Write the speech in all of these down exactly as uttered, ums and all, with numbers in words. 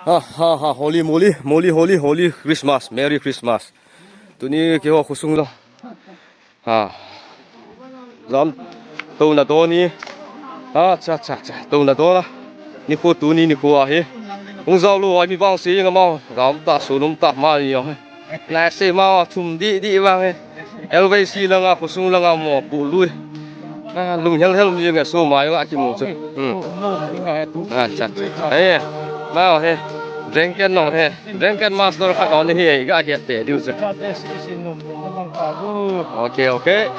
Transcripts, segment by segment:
Ha ha ha, holy moly, moly, holy, holy Christmas, Merry Christmas. Tuni keiho khosung lang. Ha. Jam touna don ni. Ha, cha cha cha. Touna don a. Nikho tuni nikho ahi. Hung jao lou a mi vangse jeng a mo. Jam ta, sunum ta, ma ni jong. Nai se ma thum di di vang e. L V C langa, khosung langa mo pu lui. Ah, lung hel hel mi nge so mai nga kimu chu. Hmm. Ah, cha. Eh, ma he. Drunken no he. Drunken master khat on hi ga hiat te diu chu. Okay, okay.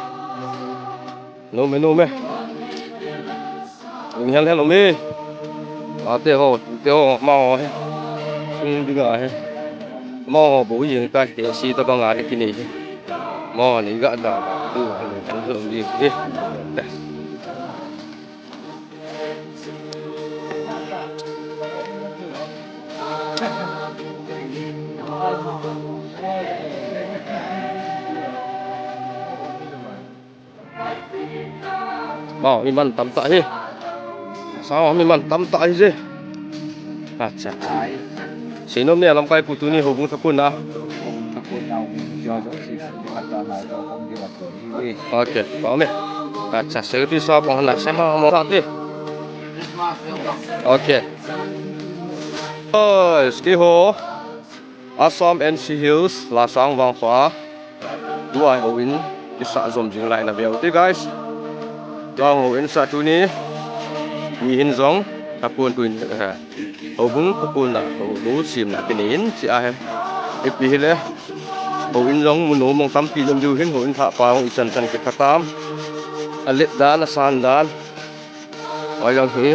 Nom e, nom e. Hel hel um e. A te ho, te ho, ma ho he. Sung dinga he. Ma ho bou hi ka te si ta banga he kini he. Ma ho ni ga da. Tu, tu, tu, tu, tu. Wow, mi man tam tah hi. Sao mi man tam tah hi je. Acha. Seinom ne lamkai pu tuni houbung thakon na. Okay, pao me. Acha, security sa pang na sama mo sa ti. Okay. Oh, ski ho. Assam N C Hills, Lasang Vangpha. Tua houin kisah jom jing lai na veu te, guys. Tua houin sa tuni. Mi hin jong, thakon tuin, eh, houbung thakon na, houbung simna kinin, chi a he. Ipi hile, houin jong, mu nom mong tampi jom diu hin, houin thah pa jong, ichan chan kitha tam. A let dan, a san dan. Oi jong hi.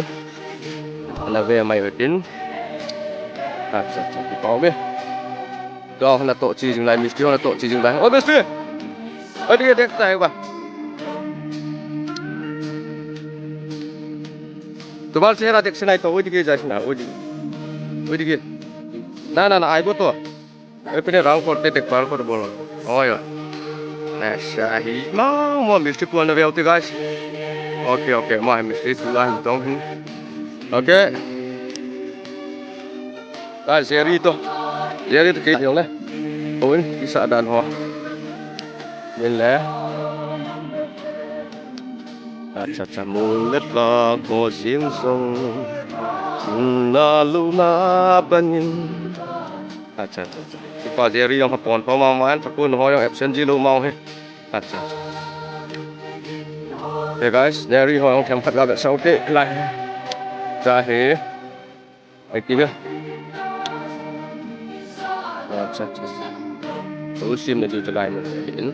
Ana ve mai utin. Acha, acha, kipao ve. Tua hon natoh chi jing lai, mistri hon natoh chi jing lai. Oi, mistri! Oi, ding, ding, tai ba. Tubal se ra dek sinai to, oi, ding, jai sina, oi, ding. Oi, ding. Na, na, na, ai bo to. Oi, pine rang kor te tek par kor bol. Oi, oi. Aisa hi. Ma, ma mistri pu ana veu te, guys. Okay, okay. Ma mistri pu la hin tong hi. Okay. Guys, Jerry to. Jerry to ke jong le. Oi, isa dan ho. Min le. Acha, acha, mun le tla ko jing song. Jing na lu na banin. Acha, acha, acha. Kipa Jerry jong hapon pha ma ma, thakon ho jong absent ji lou ma he. Acha, acha. Hey guys, Jerry ho jong themkhat ga be sau te lai. Cha he. Ai ti ga. Acha, acha, acha. Usim na du te lai mo in.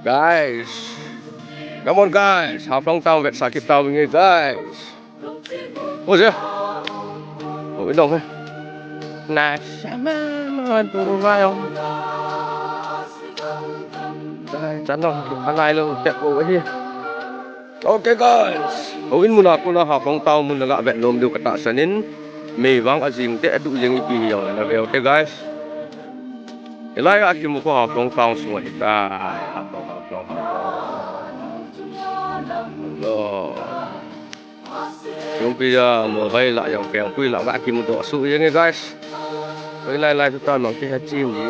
Guys. Come on guys. Haflong town vet sakit town nge guys. Ôi giời. Ôi, đông thế. Nè, sao mà, mà tụi bay không? Đây, chắn rồi, thằng này luôn, chạy bộ cái gì? Okay guys. Houin mun a kona Haflong town mun a ga vet nom diu katahsan in. Mei vang ajing te adu jing ipi hi jong le na veu te guys. Hilai a kimu kho Haflong town sunga hita. Haflong, Haflong, Haflong. Lo. Yung pia mo bai la yung peng pui la ga kimu doh su jeng e guys. Bai lai lai tu ta mang ki ha chim ji.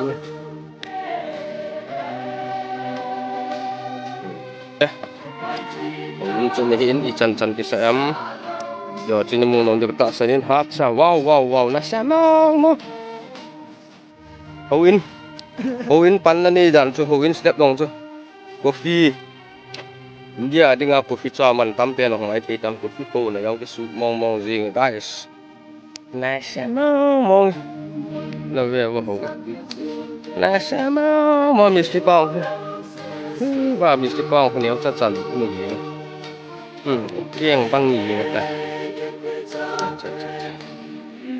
Eh. Houin chun hin ichan chan kisa em. Yo, chini mu nom diu katahsan in, hacha, wow, wow, wow, nasa mong mo. Houin. Houin pan la nei dan chu, houin step dong chu. Coffee. India dinga coffee cha man tam pen hong ai thei tam, coffee ko na jong kisu mong mong jing guys. Nasa mong mong. Na ve vo ho. Nasa mong mong mistri pao. Hmm, ba mistri pao ko neo cha chan ko ni. Hmm, kiang bang ni ta. Cha, cha, cha.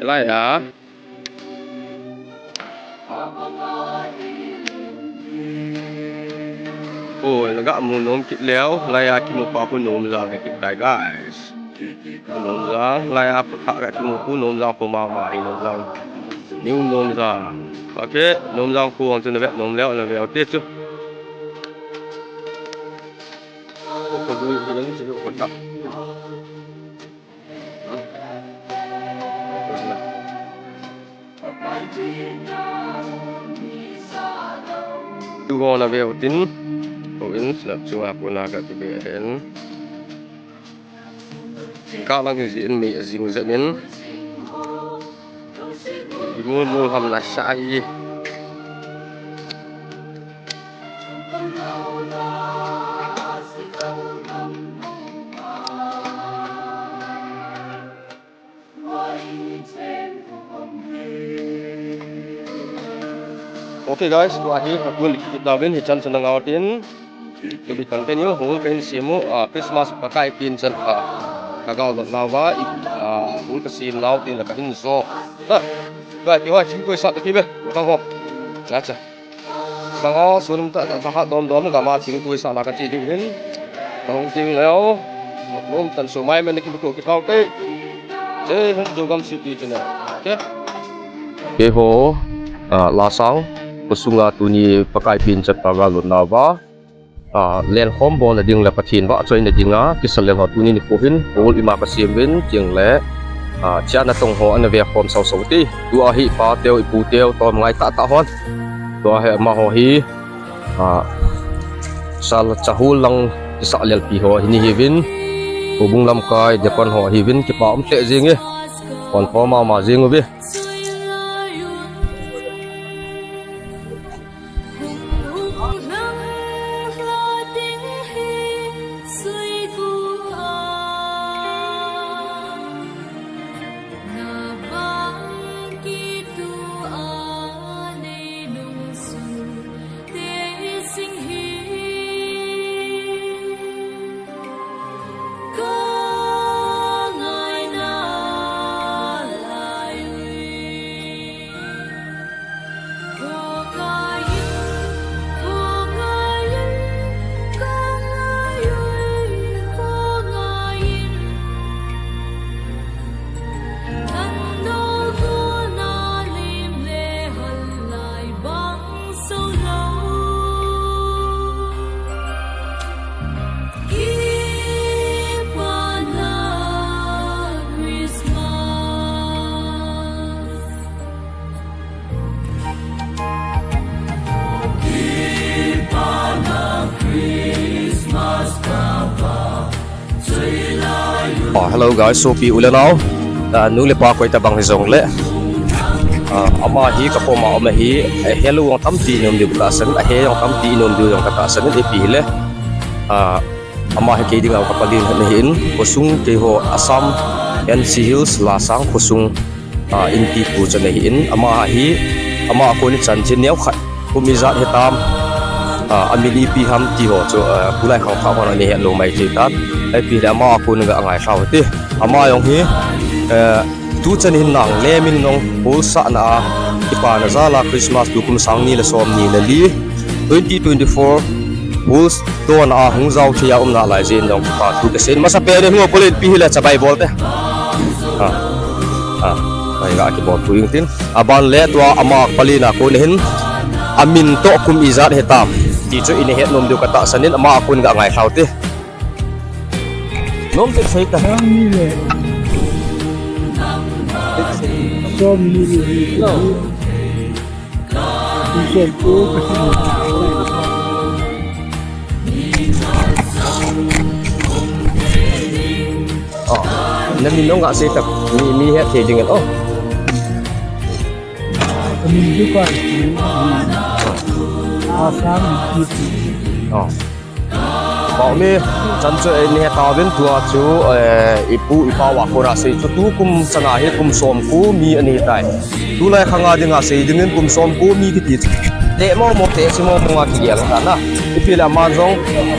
Lai a. Oi, la ga mu nom kit leu, lai a kimu pa pu nom jang kit tai guys. Nom jang, lai a pu tha ga kimu pu nom jang pu ma ma hi nom jang. New nom jang. Okay, nom jang pu ang chu na vet nom leu, na vet te chu. Tu ho na veu tin, ko in snap chunga kona ka ti ve hen. Ka lang hi jin mi jing jat min. Mun mun ham na sa hi. Okay guys, tua hi ka kun ki ta vin hi chan chan ngau tin. Tu bi tang ten yo, hol ka hin simu, ah, Christmas pakai pin chan, ah, ka gao dot nau va, i, ah, hol ka sim nau tin la ka hin so. Ha, tua ki hoi, sing koi sa ta ki be, ka hop. Cha cha. Bang a, sunum ta, ta, ta, dom, dom, gama thingtui sa la ka ti ding hin. Ka hung ting leo. Lom tan so mai men ki bu ki thau te. Che, hun jo gam si ti chena. Che. Keiho, ah, Lasang, khosunga tuni pakai pin chat pa ga lut nau va. Ah, lenkhom bol na ding le Pathen vahchoina dinga, kisa lel ho tuni nikho hin, hol ima ka sem vin, ting le, ah, chia na tong ho ana ve khom sau sau ti. Tua hi pa teu, i pu teu, tom ngai ta ta hon. Tua hi amaho hi, ah, sal chahul lang kisa lel pi ho hi ni hi vin. Khobung lamkai, dekon ho hi vin, kipa um te jing e. Kon po ma ma jing u vi. Ah, hello guys, sopi u le nao. Ah, nu le pa koi tabang hi jong le. Ah, ama hi ka pom a um ahi, eh, hello jong tampi i nom diu ka tahsan, ahe jong tampi i nom diu jong ka tahsan, ipi hile. Ah, ama hi kei dinga ka palen ahin, khosung keiho Assam, N C Hills, Lasang khosung, ah, inpi pu chan ahin, ama hi, ama a kon chanchin neo khat, kum ijat hitam, ah, amin ipi ham ti ho chu, ah, tulai khangthah hon ana het lou mai thei tan, ipi hile ama a kon ga ngai lhau hite, ama jong hi, eh, Tu chan hin nang le min nong hol sahna a, kipana jal a Christmas tukum sang ni le som ni le li, twenty twenty-four hol dona a hung jao thei a um nalai jeh in jong kipa thu kasei in, masa pen in hung o pole in ipi hile chabai bol te. Ha. Ha. Mai ga kibol thu jing tin. Aban le tua ama palen a kon hin amin toh kum ijat hitam ti chu ina het nom diu ka tahsan in ama a kon ga ngai lhau te. Nom te sei ta. Sang ni le. Som ni le. No. Som ko ka si. Oh, na min nong ga sei ta. Mi, mi het thei ding oh. Min du ka. Assam ni. Oh. Pau mi, chan chu, eh, ni he tauvin tua chu, eh, ipu, ipa va kona sei chu tukum chana hi kum som ko mi ani tai. Tulai khanga dinga sei dingin kum som ko mi kiti chu. Te mo mo te si mo mo nga kigel ta na. Ipi le ama jong,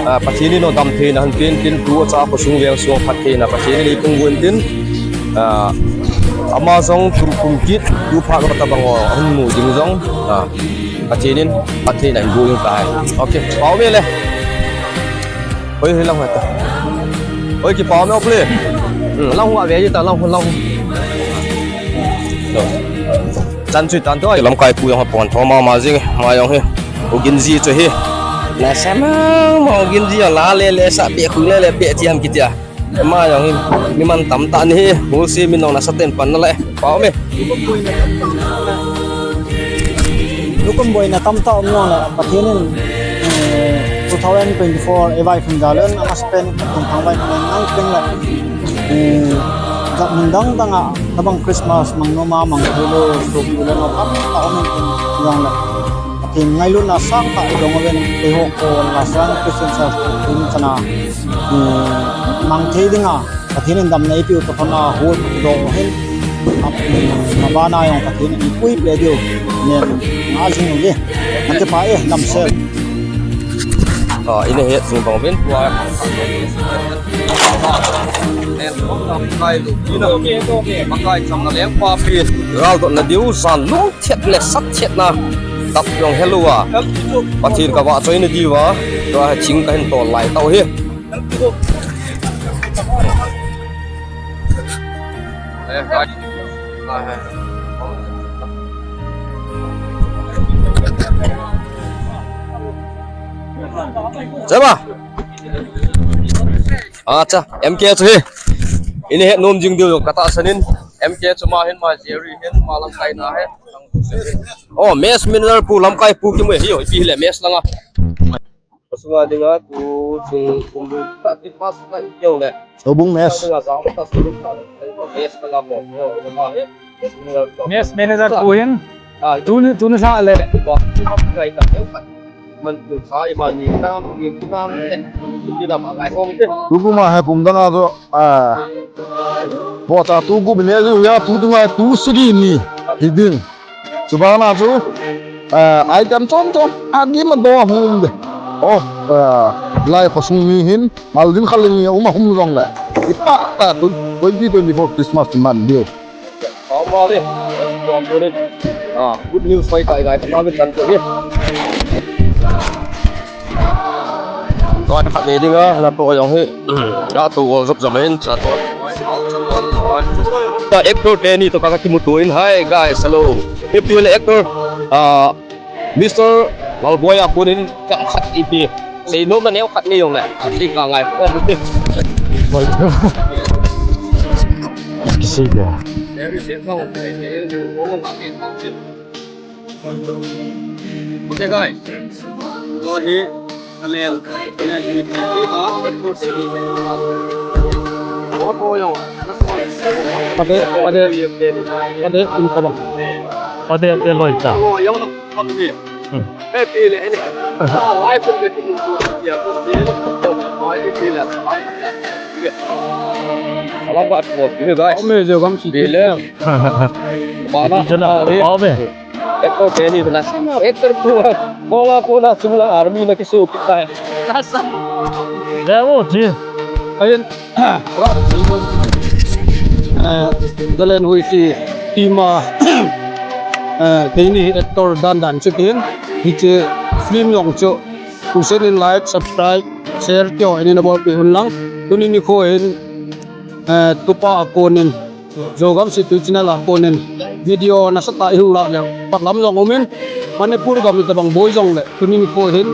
ah, Pathen in o dam theina han pen tin tu cha khosung veng sung phat theina Pathen in ipung vun tin. Ah, ama jong tu kum kit tu phat lo tabang o han mu ding jong. Ah. Pathen in, Pathen in bu in tai. Okay, pau mi le. Oi, hi lang hata. Oi, kipau mi o pule. Hmm, lang hua ve ta, lang hua, lang hua. Chan chu tan to, lamkai pu jong pon tho mama jing, ama jong hi. U gin ji chu hi. Nasa mang mang gin ji la le le sa pe khu le le pe ti ham kitia. Ma jong hi mi man tam ta ni hi, hul si min nong nasa ten pan na le. Pau me. Lukun boina tam ta um nong le, Pathen in, eh, two thousand twenty-four evai khun ja len, ama spend khun thang vai khun nang peng le. Eh, jat mun dang dang a, tabang Christmas, mang noma, mang thei lo, so pi le no tam ta um nong le. Pathen ngailutna sangtah i dong uvin, keiho ko Lasang Christian Church in chana, eh, mang thei dinga, Pathen in damna eipeu toh thona hol doh hin, ap, eh, mabana jong Pathen in puipi diu, nen, nga jing uve, nang kipah e, damsel. Ah, ina het sung bang uvin, tua. Nen, makai lu, ina, makai cham na leng pa pi, ral doh na diu, san lu. Thet le sat thet na. Tap jong helou a. Pathen ka vahchoi na diu a. Tua hi ching ka hin tol lai tau hi. Chaba. Acha, M K chu hi. Ina het nom jing diu jong ka tahsan in. M K chu ma hin ma Jerry hin ma lamkai na hi. Oh, mess manager pu lamkai pu kimu hi, ipi hile mess langa. Pasunga dinga tu sung kum ta ti pas na i keu le. Obung mess. Pasunga sa ta sung ta. Mess langa mo. Mess manager pu hin. Ah, tuni, tuni sa le. Lamkai na. Man tu sa i man ni na, ni na. Ti na ma kai kong te. Tu kuma he kum danga to. Ah, bota tu gu bine ju ya tu tu ngai tu sigi ni. Hiding. Chubana chu, ah, item chom chom, a gi ma do hum de. Oh, ah, lai khosung mi hin, mal din khal ni uma hum jong le. Ipa ta tu, twenty twenty-four Christmas man diu. Ah, good news pai kai kai, ta min tan tu hi. Tua khat ve ding a, na to jong hi. A to go zop zop hin, sa to. Ta actor te ni to ka kimuto in. Hi guys, hello. If you like actor, uh, Mister Lalboi a kunin ka khat ipi. Sei nom na neo khat ni jong le. Sei ka ngai ko. Kisi dia. Okay, guys. So, hi, Kalel. Pade, pade, pade, in kabang. Pade, pade, loi ta. Hmm. Alam ba tu, guys. Ome, jo gam si. Bile. Bana. Jana, ah, ome. Actor te ni na. Actor tu. Bola ko na sumla army na kisu kita. Kasa. Ya wo ji. Ayen. Eh, Dalen hui si tima. Eh, keini actor dan dan chu kin. Hiche film jong chu. Kusen in like, subscribe, share keo eina bolpeh un lang. Tuni nikho hin, eh, tupa a konin. Jogam Situi channel a konin video nasatah i hung lah leh, patlam jong umin, Manipur gam itabang boi jongleh, tuni nikho hin,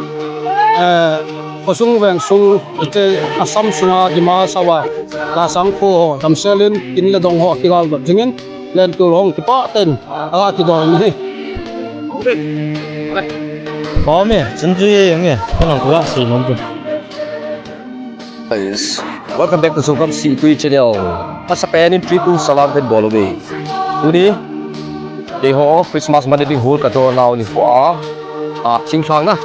eh, khosung vengsung, hiche Assam sunga, Dima Hasao a, Lasang kho ho, damsel in, kin le dong ho, kigal dot jingin, lentul hong kipah tah in, aga kidong in ahi. Kome, chun chu ye yong ye, kanang kula si nom tu. Guys, welcome back to Jogam Situi channel. Masapen in three two salam kahin bol uve. Tuni, keiho Christmas man ding hol kato nau nikho a. A, singthang na.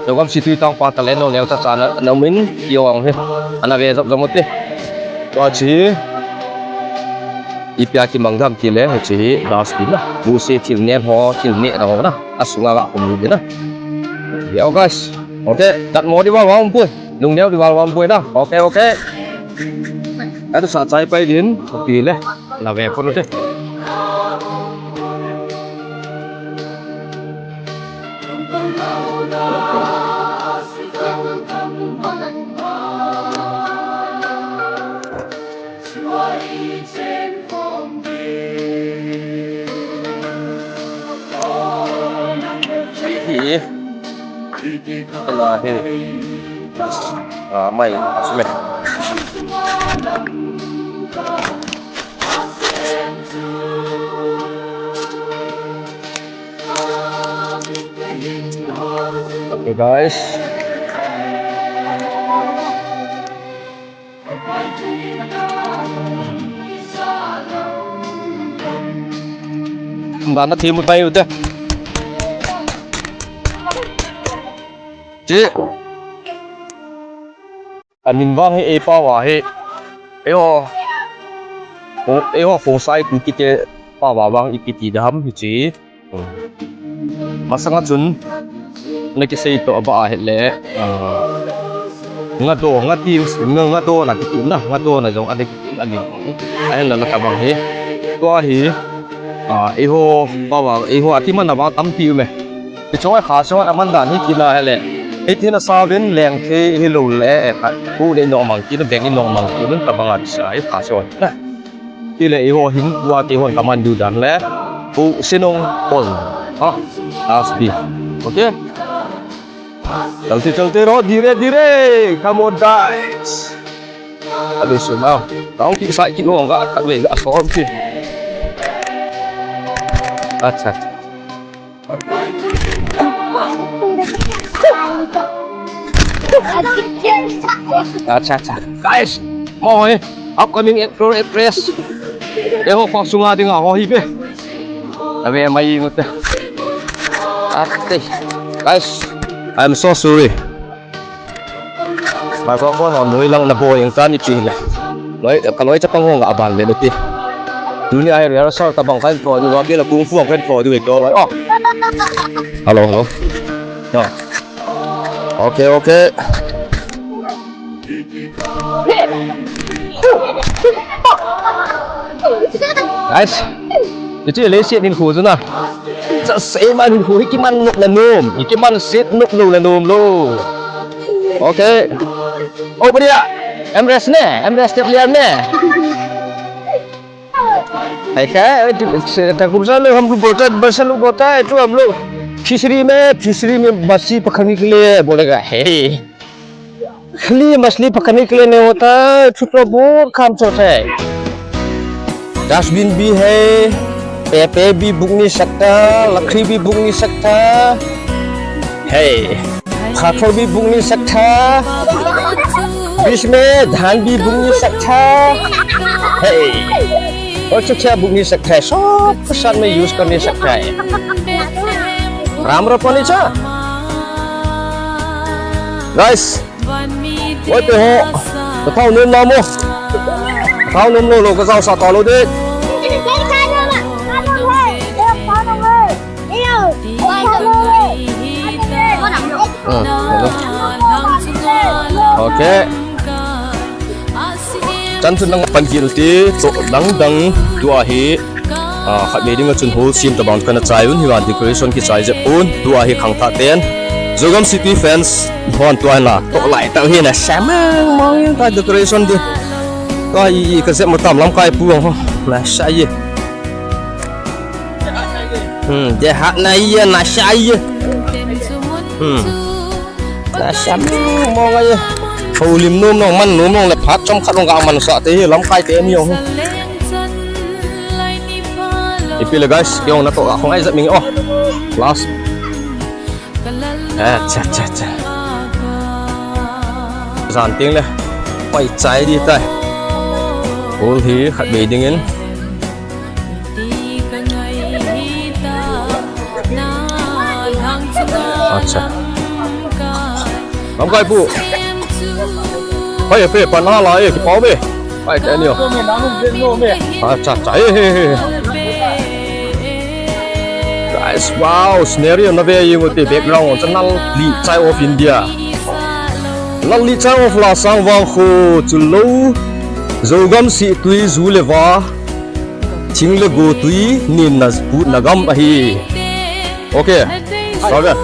Jogam Situi tangpa talent neo neo cha cha na, na min, keiho ang he. Ana ve jop jop ute. Tua chu, ipi a kimang dam ti le, hiche hi, dustbin na. Buse thil neh ho, thil neh ho na. Asunga ga khum ding na. Yo guys. Okay, dat mo di ba, wa umpui. Lungneo di ba, wa umpui na. Okay, okay. Atu sa chai pai din, kopi le. Na ve pon ute. Hi. Ela hi. Ah, mai, asume. Okay, guys. Dana thimu pai ute. Chi. Amin vang hi eipao a hi. Eiho. Eiho Khongsai kiti pao a vang ipi ti ding ham hichi. Masanga chun nakisei toh abah ahile, ah, Ngado, Ngati, Nga, Ngado na kiti na, Ngado na jong ana kiti na ni. Ahinla na tabang hi. Tua hi, ah, eiho, pao a, eiho ati man na vang tampi ume. Hiche chunga kha chunga aman dan hi kila hele. Hiti na sauvin leng thei hilou le, eh, kha, ku le nong mang kiti, beng nong mang kiti, tabang a sa, eh, kha chunga. Tile eiho hin, tua te hon kaman diu dan le. Pu Sinong Paul. Ah, last beat. Okay. चलते चलते रहो धीरे धीरे. Come on guys. Abe sumau. Tao ki sai ki nong ga, ka be ga song ki. Acha. Acha, acha. Guys, mo hi, upcoming actor, actress. Eiho khosung a dinga ho hi be. Abe mai mute. Ate. Guys, I'm so sorry. Microphone on noi lang na boring tan ipi le. Loi, ka loi chapang ho nga aban le ti. Tuni a rehearsal tabang kan to, ni wa be la kung fu kan to du to loi. Oh. Hello, hello. No. Okay, okay. Guys, hiche leiset hinkho chu na. Chasei man hinkho hi kiman nop le nom, hi kiman set nop lou le nom lou. Okay. Oh, बढ़िया. Em rest ne, em rest step lian ne. ऐसा है, ठाकुर साहब लोग हमको बोलता है, बच्चा लोग बोलता है, तो हम लोग फिशरी में, फिशरी में मछली पकड़ने के लिए बोलेगा। हे, खाली मछली पकड़ने के लिए नहीं होता, तो बहुत काम चलता है। डस्टबिन भी है, पेपर भी बुक नहीं सकता, लकड़ी भी बुक नहीं सकता। है। पत्थर भी बुक नहीं सकता, बीच में धान भी बुक नहीं सकता है, और क्या क्या बुक नहीं सकता है, सब साथ में use कर नहीं सकता है। राम्रो पनि छ। Guys, oi te ho, ka thau nom na mo. Ka thau nom lou lou, ka jao sa ta lou de. Hmm, hello. Okay. Chan chun nang pan kit u ti, to dang dang tua hi, ah, khatvei ding a chun hall sim tabang kana chai un, hiva decoration kichai jep un, tua hi khangthah ten. Zogam City fans hon tua na, to lai tau hi na, sa mang mang ta decoration di. Tua i, i ka jep ma tam lamkai pu ang ho, na sa ye. Hmm, de hat na ye, na sa ye. Hmm. Na sa mong ai. Houlim nom nong man nom nong le phat chomkhat nong ga man sa te hi lamkai te ni ong. Ipi le guys, kei ong na to ga khong ai jat ming oh. Last. Acha, acha, acha. Jan ting le. Pai chai di tai. Hall hi khatvei ding in. Acha. Lamkai pu. Hoi, pe, pan hala, eh, kipau be. Pai, te ni o. Acha, acha, eh, eh, eh. Guys, wow, scenario na ve yung uti background, sa Nal Li Chai of India. Nal Li Chai of Lasang Vangkho, Chullo, Zogam Sihtui, Zu le Va. Thing le go tui nin na put na gam ahi. Okay. Okay.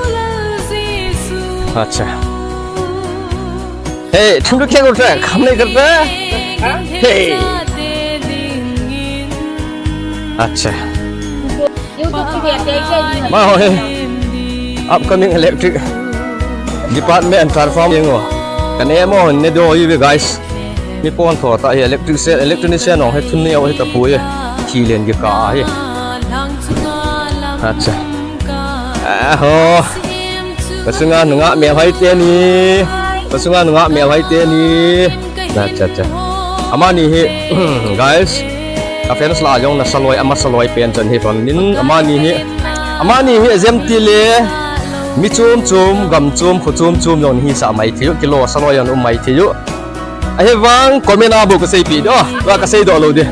Acha. Hey, तुम लोग क्या करते हैं? काम नहीं करते हैं? Hey. Acha. Ma ho he. Upcoming electric. Department transform jeng o. Kan em o, ne do hi ve, guys. Mi pon tho ta hi electrician, electrician ong hi thun neo hi ta pu e. Thi len ki ka hi. Acha. Aho. Kasunga nunga mel hai te ni. Kasunga nunga mel hai te ni. Acha, acha. Amani hi, guys. A fans la jong na saloi, ama saloi pen chan hi pam nin. Amani hi. Amani hi jem ti le. Mi chum chum, gam chum, khu chum chum jong hi sa mai thiu. Kilo saloi jong um mai thiu. Ahivang comment a bu ka seipi do. Wa ka sei do lo de.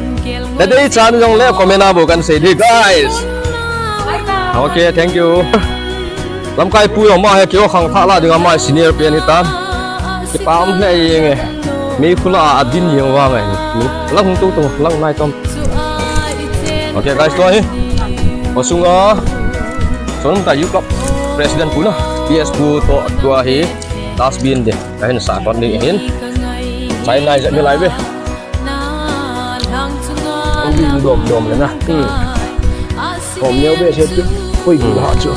Na dei chan jong le comment a bu kan sei de, guys. Okay, thank you. Lamkai pu jong ma he kio khang tha la ding ama senior pen hi tan. Kipa um le yeng e. Mei khula a din yeng wa ngai. Lang hung tu tu, lang nai tom. Okay, guys, to hi. Osunga. Son ta youth club president pu na. P S pu to tua hi. Dustbin de. Kahin sa ton ni hin. Sai nai ja mi lai ve. Dom dom le na. Hmm. Kom neo be se tu. Koi bu ha chu.